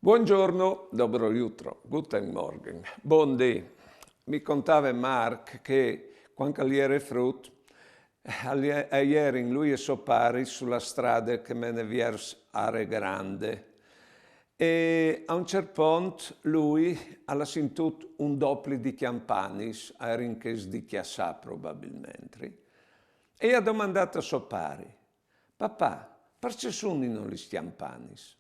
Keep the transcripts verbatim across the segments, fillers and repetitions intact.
Buongiorno, dobro jutro, guten Morgen, bundì. Mi contave Marc che cuant che al jere frut, al je-, a jerin lui e so pari su la strade che e mene viers Aregrande. E a un cert pont lui al à sintût un dopli di cjampanis, a jerin chês di cjassâ probabilmentri, e i à domandât a so pari: «Papà, parcè sunino lis cjampanis?»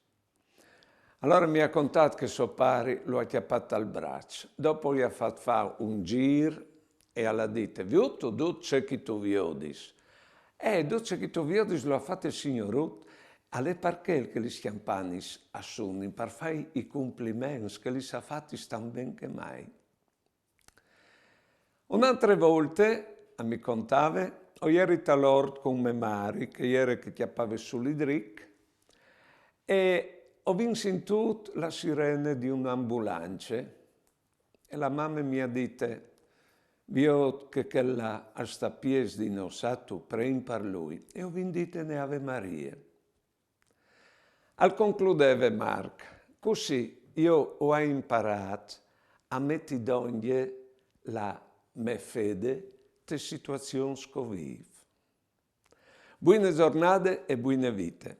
Alore mi à contât che so pari lu à cjapât tal braç, dopo i à fat fâ un zîr e al à dit: «Viôt tu dut ce che tu viodis?» «Eh, dut ce che tu viodis lu à fat il Signôr Rut, al è par chel che lis cjampanis a sunin, par fâi i compliments che lis à fatis tant ben che mai.» Une altre volte, a mi contave, o jeri tal ort cun mê mari, che e jere che e cjapave sù Lidric, e o vin sintût la sirene di une ambulance, e la mame mi à dite: «Viôt che chel là al sta piês di nossât, tu preìn par lui.» E o vin dite une Ave Marie. Al concludeve Marc: «Cussì jo o ai imparât a meti dongje la mê fede tes situazions che o vîf.» Buine zornade e buine vite.